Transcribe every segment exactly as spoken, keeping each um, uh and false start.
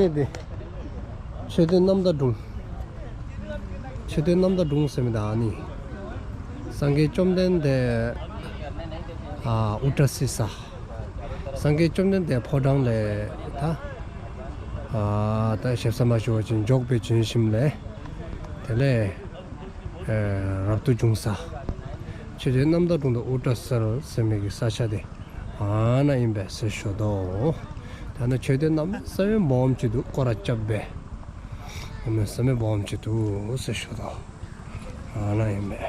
དེ། མཆོད་རྟེན་རྣམ་དག་སྒྲུང་། མཆོད་རྟེན་རྣམ་དག་སྒྲུང་ཟེར་མི་ད་ཨ་ནི། སངས་རྒྱས་བཅོམ་ལྡན་འདས། ཨ་དབུ་སྐྲ་བསིལ་ས། སངས་རྒྱས་བཅོམ་ལྡན་འདས་ཕོ་བྲང་ལས་ད། ཨ་ད་ཞེ་ས་མ་ཞུ་བ་ཅིན་འཇོག་པའི་བྱོན་ཞིནམ་ལས། དེ་ལས། ཨ་རབ་ཏུ་བྱུང་ས། མཆོད་རྟེན་རྣམ་དག་སྒྲུང་དང་དབུ་སྐྲ་བསིལ་ཟེར་མི་གི་ས་ཆ་དེ། ཨ་ན་ཡིན་པས་ཟེར་ཞུ་དོ། ད་ནི་མཆོད་རྟེན་གནམ་ས་མེད་སྦོམ་ཅིག་འདུག་སྐོར་ར་བཅབས་པས། གནམ་ས་མེད་སྦོམ་ཅིག་འདུག་ཟེར་ཞུ་དོ། ཨ་ན་ཡིན་པས།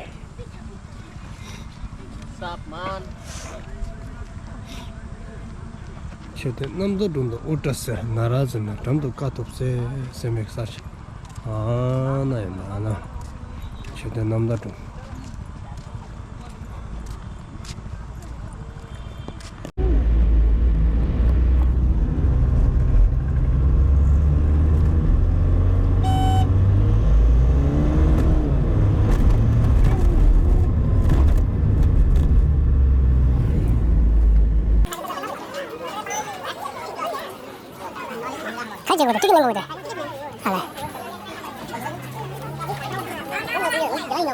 མཆོད་རྟེན་རྣམ་དག་སྒྲུང་དང་དབུ་སྐྲ་བསིལ། ན་ར་བཟི་ན་འགྲམ་དུ་དཀའ་ཐུབ་བསིལ་ཟེར་མི་ས་ཆ། ཨ་ན་ཡིན་པས་ཨ་ན། མཆོད་རྟེན་རྣམ་དག་སྒྲུང་། ཁ་ཅིག་གོ་ཏེ་ཏིག་ནང་གོ་ཏེ། ཨ་ལེ།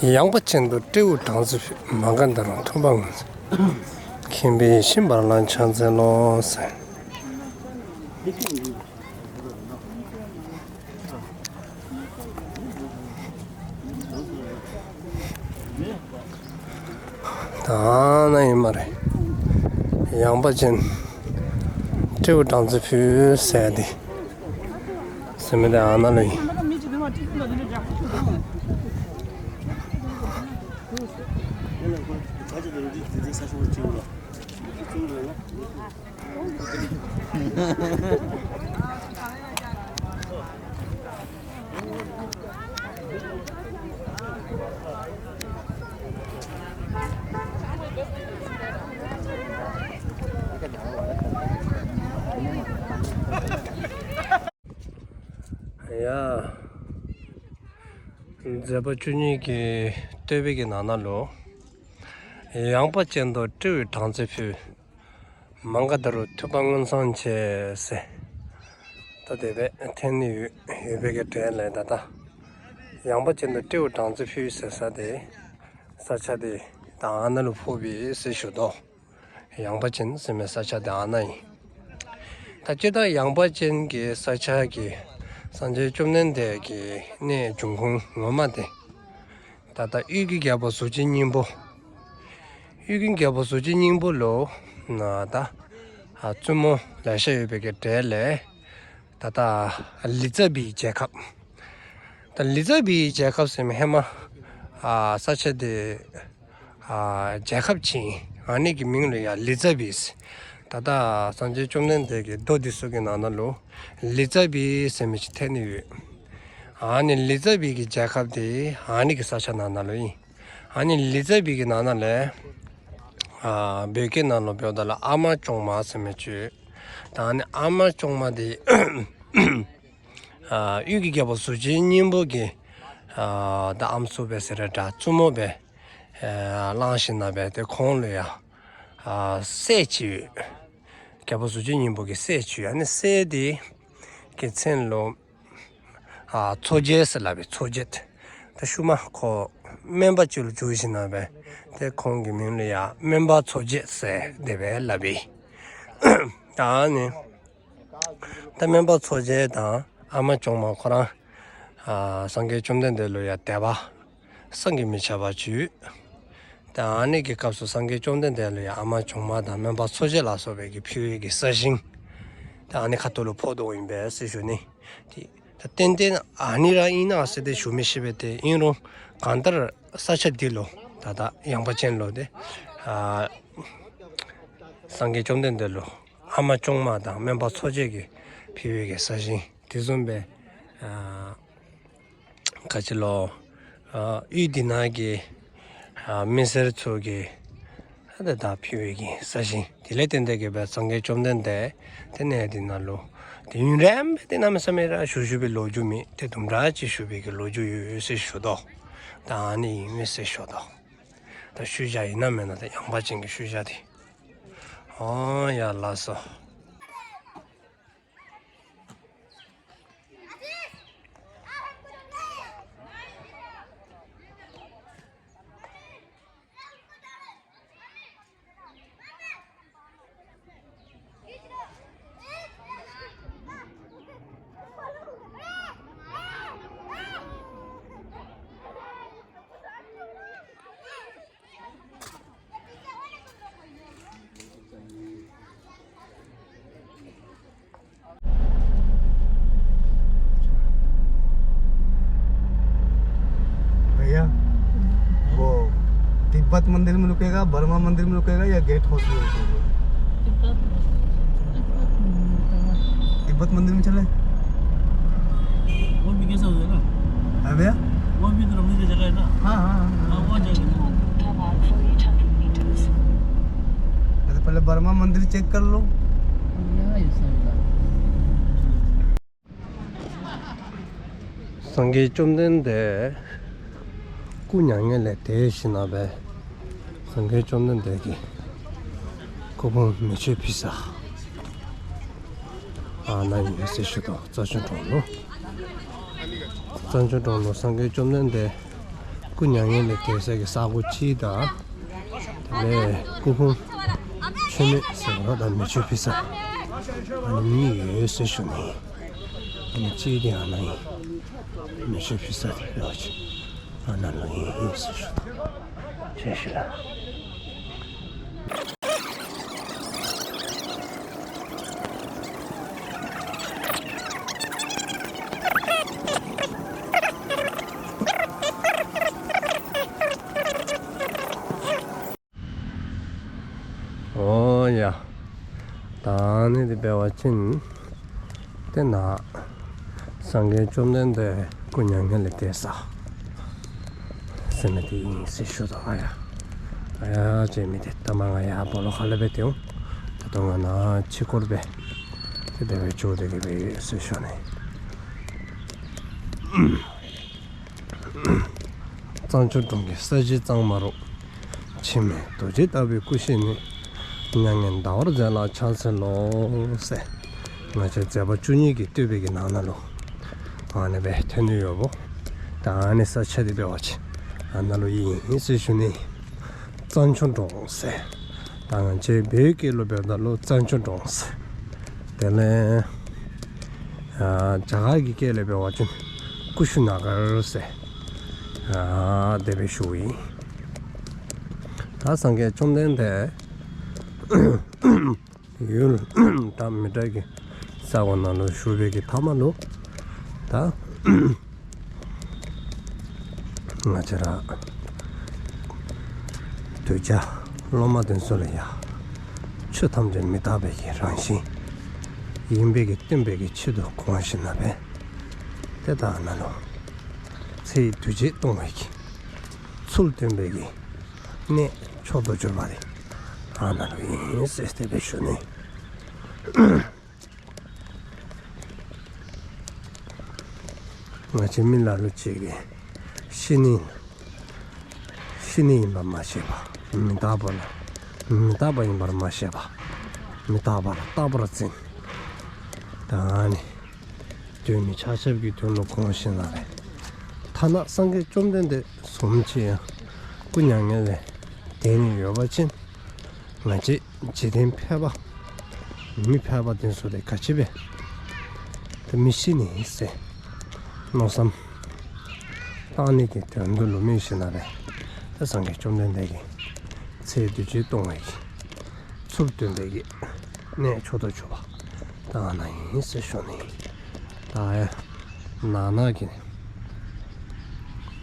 ཡངས་པ་ཅན་དུ་སྤྲེའུ་སྦྲང་རྩི་ཕུལ། མ་ག་དྷ་རུ་ཐུབ་པ་མངོན་སུམ། ཁྱིམ་པའི་ཤིང་བར་ལ་ཕྱག་འཚལ་ལོ་ཟེར། ད་ཨ་ན་ཡིན་མ་རེད། ཡངས་པ་ཅན། སྤྲེའུ་སྦྲང་རྩི་ཕུལ་ཟེར་དེ། ཟེར་མི་དེ་ཨ་ན་ལོ་ཡིན། ཡ། མཛད་པ་བཅུ་གཉིས་ཀྱི་བསྟོད་པའི་གི་ནང་ན་ལོ། ཡངས་པ་ཅན་དུ་སྤྲེའུས་སྦྲང་རྩི་ཕུལ། མ་ག་དྷ་རུ་ཐུབ་པ་མངོན་སུམ་བྱས་ཟེར། ད་དེ་བས་འཐེན་ནི་ཡོད་ཡོད་པའི་གི་གྲས་ལས་ད་ལྟ། ཡངས་པ་ཅན་དུ་སྤྲེའུ་སྦྲང་རྩི་ཕུལ་ཟེར་ས་དེ། ས་ཆ་དེ། ད་ཨ་ན་ལུ་ཕོག་པའི་ཟེར་ཞུ་དོ། ཡངས་པ་ཅན་ཟེར་མའི་ས་ཆ་དེ་ཨ་ན་ཡིན། ད་སྤྱིར་བཏང་ཡངས་པ་ཅན་གྱི་ས་ཆ་གི་སངས་རྒྱས་བཅོམ་ལྡན་འདས་ཀྱི་གནས་འབྱུང་ཁུངས་ངོ་མ་དེ། ད་ལྟ་དབུས་ཀྱི་རྒྱལ་པོ་གཟུགས་ཅན་སྙིང་པོ། དབུས་ཀྱི་རྒྱལ་པོ་གཟུགས་ཅན་སྙིང་པོ་ལོ། ན་ད། ཨ་བཙུན་མོ་ལེ་ཤ་ཡོད་པའི་གི་གྲས་ལས། ད་ལྟ་ལི་ཙ་བིའི་རྒྱལ་ཁབ། ད་ལི་ཙ་བིའི་རྒྱལ་ཁབ་ཟེར་མི་ཧེ་མ། ཨ་ས་ཆ་དེ། ཨ་རྒྱལ་ཁབ་ཅིག་ཡིན། ཨ་ནི་གི་མིང་ལ་ཡ་ལི་ཙ་བི་ཟེར། ད་ལྟ་སངས་རྒྱས་བཅོམ་ལྡན་འདས་ཀྱི་མདོ་འདི་ཚོ་གི་ནང་ན་ལོ། ལི་ཙ་བི་ཟེར་མི་ཅིག་ཐེབས་ནི་ཡོད། ཨ་ནི་ལི་ཙ་བི་གི་རྒྱལ་ཁབ་དེ་ཨ་ནི་གི་ས་ཆ་ནང་ན་ལོ་ཡིན། ཨ་ནི་ལི་ཙ་བི་གི་ནང་ན་ལས། ཨ་བོད་སྐད་ནང་ལོ་བོད་ད་ལ་ཨ་མ་ཅོང་མ་ཟེར་མི་ཅིག་ཡོད། ད་ཨ་ནི་ཨ་མ་ཅོང་མ་དེ། ཨ་དབུས་ཀྱི་རྒྱལ་པོ་གཟུགས་ཅན་སྙིང་པོ་གི་ཨ་ད་ཨམ་སྲུ་བས་ཟེར་ར་འདྲ་བཙུན་མོ་བས་ཨ་བླངས་ཤིང་ན་བས་དེ་ཁོང་ལ་ཡ་ཨ་སྲས་ཅིག་ཡོད། རྒྱལ་པོ་གཟུགས་ཅན་སྙིང་པོ་གི་སྲས་ཅིག་ཡོད། ཨ་ནི་སྲས་དེ་གི་མཚན་ལོ་ཨ་མཚོ་རྒྱལ་ཟེར་ལབ་པའི་མཚོ་རྒྱལ། ད་ཤུལ་མ་ཁོ་སྨན་པ་ཅིག་ལ་འགྱུར་ཞིང་ན་བས་དེ་ཁོང་གི་མིང་ལ་ཡ་སྨན་པ་མཚོ་རྒྱལ་ཟེར་དེ་བས་ལབ་པའི། ད་ཨ་ནི། ད་སྨན་པ་མཚོ་རྒྱལ་དང་ཨ་མ་ཅོང་མ་ཁོ་རང་། ཨ་སངས་རྒྱས་བཅོམ་ལྡན་འདས་ལོ་ཡ་དད་པ་བསམ་གྱིས་མི་ཁྱབ་པ་བྱུང་། ད་ཨ་ནི་གི་སྐབས་སུ་སངས་རྒྱས་བཅོམ་ལྡན་འདས་ལོ་ཡ་ཨ་མ་ཅོང་མ་དང་སྨན་པ་མཚོ་རྒྱལ་ལ་སོགས་པའི་གི་ཕུལ་བའི་གི་ས་ཞིང་། ད་ཨ་ནི་ཁ་ཐུག་ལ་ཕོག་དོ་ཡིན་པས་ཟེར་ཞུ་ནི། དེ་ད་ཏན་ཏན་ཨ་ནི་རང་ཡིན་ན་ཟེར་ཏེ་ཞུ་མི་ཤེས་པས། དེ་ཡིན་རུང་གང་ལྟར་ས་ཆ་འདི་ལོ་ད་ལྟ་ཡངས་པ་ཅན་ལོ་དེ། ཨ་སངས་རྒྱས་བཅོམ་ལྡན་འདས་ལོ། ཨ་མ་ཅོང་མ་དང་སྨན་པ་མཚོ་རྒྱལ་གྱིས་ཕུལ་བའི་གི་ས་ཞིང་དེ་བཟུམ་སྦེ། ཨ་ག་ཅི་ལོ། ཨ་དབུས་འདི་ནང་གི་ཨ་མི་སེར་ཚོ་གི་ཨ་དེ་དག་ཕུལ་བའི་གི་ས་ཞིང་དེ་ལས་བརྟེན་ཏེ་གི་སྦེ་སངས་རྒྱས་བཅོམ་ལྡན་འདས་དེ་ནས་འདི་ནང་ལུ་ དེ་ཡུན་རིང་པོ་དེ་གནམ་མེད་ས་མེད་ར་བཞུགས་བཞུགས་པའི་ལོ་རྒྱུས་མེད། དེ་དུམ་གྲ་ཅིག་བཞུགས་པའི་གི་ལོ་རྒྱུས་ཡོད་ཟེར་ཞུ་དོ། ད་ཨ་ནི་ཡིན་མིན་ཟེར་ཞུ་དོ། ད་ཤུལ་བཞག་ཡིན་ན་མིན་ན་ད་ཡངས་པ་ཅན་གྱི་ཤུལ་བཞག་དེ། ཨོ་ཡ་ལགས་སོ། भैया, वो तिब्बत मंदिर में रुकेगा, बर्मा मंदिर में रुकेगा या गेट हाउस में रुकेगा? तिब्बत, तिब्बत में रुकेगा। तिब्बत मंदिर में चले? वो भी कैसा होता है ना? हाँ भैया? वो भी तो रमणीय जगह है ना? हाँ, हाँ, हाँ। हाँ, वो जगह। अरे, पहले बर्मा मंदिर चेक कर लो। यहाँ ये सब है। སངས་རྒྱས་བཅོམ་ལྡན་འདས་སྐུ་མྱ་ངན་ལས་འདས་ཞིནམ་ལས། སངས་རྒྱས་བཅོམ་ལྡན་འདས་ཀྱི་སྐུ་ཕུང་མེ་མཆོད་ཕུལ་ས་ཨ་ན་ཡིན་ཟེར་ཞུ་དོ། རྩྭ་མཆོག་གྲོང་ལོ། རྩྭ་མཆོག་གྲོང་ལོ་སངས་རྒྱས་བཅོམ་ལྡན་འདས་སྐུ་མྱ་ངན་ལས་འདས་ས་གི་ས་གོ་གཅིག་དང་། དེ་ནས་སྐུ་ཕུང་མཆོད་མེ་ཟེར་བ་དང་མེ་མཆོད་ཕུལ་ས་ཨ་ནི་གཉིས་ཡོད་ཟེར་ཞུ་ནི། ཨ་ནི་གཅིག་དེ་ཨ་ན་ཡིན། མེ་མཆོད་ཕུལ་ས་དེ་ཡོད་ཅིག་ཨ་ན་ལོ་ཡིན་ཟེར་ཞུ་དང་། ཅེས་ཞུ། ཨོ་ཡ། ད་ནི་དེ་འབད་བ་ཅིན། དེ་ན། སངས་རྒྱས་བཅོམ་ལྡན་འདས་སྐུ་མྱ་ངན་ལས་འདས་ས་ཟེར་ན་དེ་ཡིན་ཟེར་ཞུ་དང་། ཨ་ཡ། ཨ་ཡ་ཅེས་མི་དེ་ད་མ་ང་ཡ་སྦོ་ལོགས་ཁ་ལ་བས་དེའོ། ད་དུང་ང་ན་ཕྱི་སྐོར་བས། དེ་དེ་བས་ཅོ་དེ་གི་བས་ཡོད་ཟེར་ཞུ་ནས། གཙང་ཆུ་གྲོང་གི་ས་གཞི་གཙང་མ་རུ། འཆི་མེད་རྡོ་རྗེ་ལྟ་བུའི་སྐུ་ཞིག་ནི། མྱ་ངན་འདའ་བར་མཛད་ལ་ཕྱག་འཚལ་ལོ། ཟེར། ང་ཚོའི་མཛད་པ་བཅུ་གཉིས་ཀྱི་བསྟོད་པའི་གི་ནང་ན་ལུ། ཨ་ནི་བས་ཐོན་ནི་ཡོད་པོ། ད་ཨ་ནི་ས་ཆ་དེ་འབད་བ་ཅིན། ཨ་ན་ལུ་ཡིན་ཟེར་ཞུ་ནི། གཙང་ཆུ་གྲོང་ཟེར། ད་ང་ཚོའི་བོད་སྐད་ལུ་འབདཝ་ད་ལུ་གཙང་ཆུ་གྲོང་ཟེར། དེ་ལས། ཨ་རྒྱ་གར་གྱི་སྐད་ལས་འབད་བ་ཅིན་ཀུ་ཤུ་ན་གར་ཟེར། ཨ་དེ་སྦེ་ཞུཝ་ཨིན། ད་སངས་རྒྱས་བཅོམ་ལྡན་འདས་ཡུལ་འདྲ་མི་འདྲ་གི་ས་གོ་ནང་ལུ་བཞུགས་པའི་གི་མཐའ་མ་ལུ། ད་ང་བཅས་ར་གདུལ་བྱ་སློབ་མ་དེ་ཚུ་ལུ་ཡང་ཆོས་ཐམས་ཅད་མི་རྟག་པའི་གི་རང་བཞིན་ཨིན་པའི་གི་སྟོན་པའི་གི་ཆེད་དུ་དགོངས་ཞིནམ་ལས། དེ་ད་ཨ་ན་ལུ་ཚེའི་འདུ་བྱེད་གཏོང་བའི་གི་ཚུལ་སྟོན་པའི་གི་གནས་མཆོག་ཏུ་གྱུར་པ་དེ་ཨ་ན་ལུ་ཨིན་ཟེར་དེ་སྦེ་ཞུ་ནི། ང་བཅས་མི་ལ་ལུ་ཅིག་གིས་ཤི་ནི། ཤི་ནི་ཨིན་པ་མ་ཤེས་པ། མི་རྟག་པ་ལ། མི་རྟག་པ་ཨིན་པར་མ་ཤེས་པ། མི་རྟག་པ་ལ་རྟག་པར་འཛིན། ད་ཨ་ནི་དོན་ནི་ཆ་ཁྱབ་ཀྱི་དོན་ལུ་དགོངས་ཞིནམ་ལས། ཐ་ན་སངས་རྒྱས་བཅོམ་ལྡན་འདས་བཟུམ་ཅིག་ཡང་སྐུ་མྱ་ངན་ལས་འདས་ནི་ཡོད་པ་ཅིན། ང་བཅས་འཇིག་རྟེན་ཕལ་པ། མི་ཕལ་པ་དེ་ཚུ་དེ་ག་ཅི་སྦེ་དེ་མི་ཤི་ནི་ཟེར་མནོ་བསམ་བཏང་ནི་གི་དོན་དུ་ལུ་དམིགས་ཞིནམ་ལས། ད་སངས་རྒྱས་བཅོམ་ལྡན་འདས་ཀྱིས་ཚེའི་འདུ་བྱེད་གཏོང་བའི་གི་ཚུལ་སྟོན་པའི་གི་གནས་མཆོག་ཏུ་གྱུར་པ་ད་ཨ་ན་ཨིན་ཟེར་ཞུ་ནི། ད་ཨ་ཡ་ནང་ན་གི་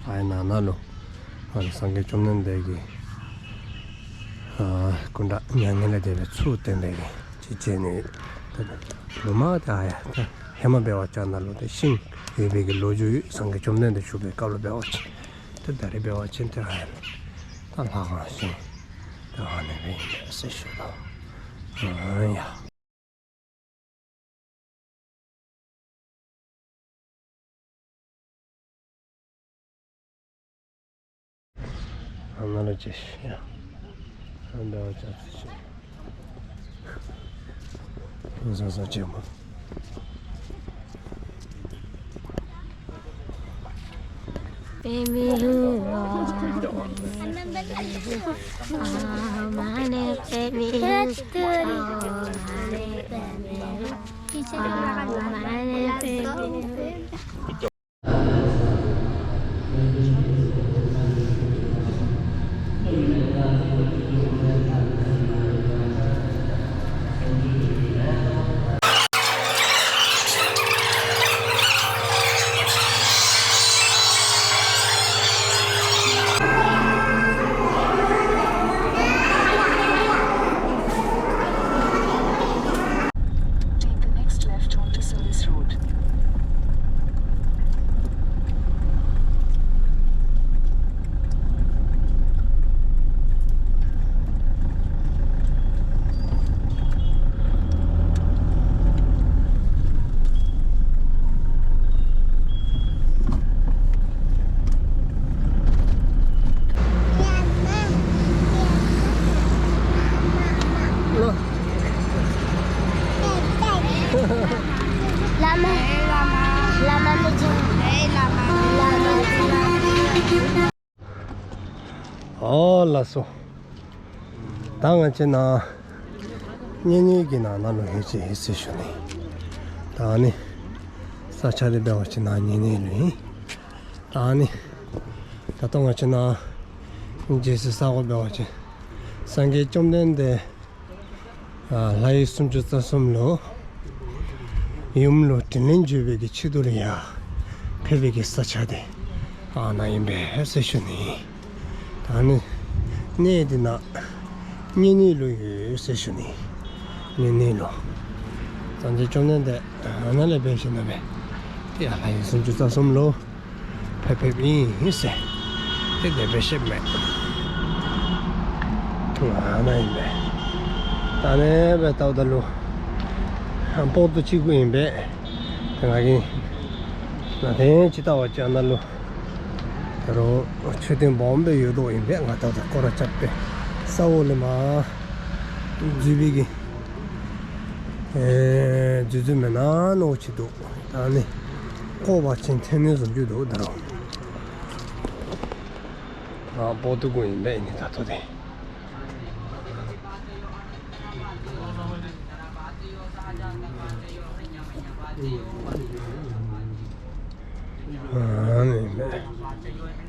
ཨ་ཡ་ནང་ན་ལུ་ཨ་ནི་སངས་རྒྱས་བཅོམ་ལྡན་འདས་ཀྱིས་ཨ་སྐུ་འདྲ་མྱ་ངན་ལས་འདས་པའི་ཚུལ་སྟོན་པའི་གི་ཅིག་བྱས་ནི། ད་ལུ་མ་དེ་ཨ་ཡ་ད་ཧེ་མ་འབད་བ་ཅིན་ན་ལུ་དེ་ཤིང་ཡོད་པའི་གི་ལོ་རྒྱུས་ཡོད། སངས་རྒྱས་བཅོམ་ལྡན་འདས་བཞུགས་པའི་སྐབས་ལུ་འབད་བ་ཅིན། ད་ད་རེས་འབད་བ་ཅིན་དེ་ཨ་ཡ་ད་ལྷ་ཁང་ཤིང་དེ་ཨ་ནི་སྦེ་ཨིན་ཟེར་ཞུ་དོ། ཨ་ཡ། ང་ལ་ཅི་ཡ། ཨ་འདྲ་བ་ཅག་ཅི་ཞིག་ཟ་ཟ་ཆེན་པོ། Take the next left onto Service Road. བླ་མ། བླ་མ་མི་ཆེན། བླ་མ། ཨོ་ལགས་སོ། ད་ང་ཅི་ན། གཉེན་ཉེ་གི་ནང་ན་ལོ་ཧེ་ཅི་ཧེ་སེ་ཞུ་ནི། ད་ནི། ས་ཆ་དེ་འབད་བ་ཅི་ན་གཉེན་ཉེ་ལོ་ཡིན། ད་ནི། ད་ལྟ་ང་ཅི་ན། རྗེས་སུ་ས་གོ་འབད་བ་ཅི། སངས་རྒྱས་བཅོམ་ལྡན་འདས། ལྷ་ཡུལ་སུམ་ཅུ་རྩ་གསུམ་ལུ་ཡུམ་ལུ་དྲིན་ལན་འཇལ་བའི་གི་ཆེད་དུ་ལ་ཡ་ཕེབས་པའི་གི་ས་ཆ་དེ་ཨ་ན་ཡིན་པས་ཟེར་ཞུ་ནི། ད་ནི་གནས་འདི་ན་གཉེན་ཉེ་ལུ་ཡོད་ཟེར་ཞུ་ནི། གཉེན་ཉེ་ལུ་སངས་རྒྱས་བཅོམ་ལྡན་འདས་ཨ་ན་ལས་ཕེབས་ཤིང་ན་བས་དེ་ཡང་ལྷ་ཡུལ་སུམ་ཅུ་རྩ་གསུམ་ལུ་ཕེབས་ཕེབས་ཡིན་ཟེར། དེ་དེ་བས་ཤེས་མེད། ང་ན་ཡིན་པས། ད་ནས་བས་ཏའུ་ད་ལུ། སྤོར་ཏོ་གཅིག་པུ་ཡིན་པས། དེ་ང་གིས། ན་དེ་ཅི་ལྟ་བ་ཅག་ན་ལུ། ད་རུང་མཆོད་རྟེན་སྦོམ་པའི་ཡོད་དོ་ཡིན་པས་ང་ཏའུ་ད་སྐོར་ར་བཅག་པས། ས་འོག་ལས་མ། འཛུལ་བའི་གི། འཛུལ་འཛུལ་མེད་ན་ནོ་ཆི་འདུག་ད་ནི། ཀོ་བ་ཆེན་ཐེན་ནི་བཟུང་རྒྱུ་འདུག་ད་རུང་། ཨ་པོ་ཏུ་ཀུ་ཡིན་པས་ནི་ད་ཐོ་དེ། ཨ་ནི་ཡིན་པས།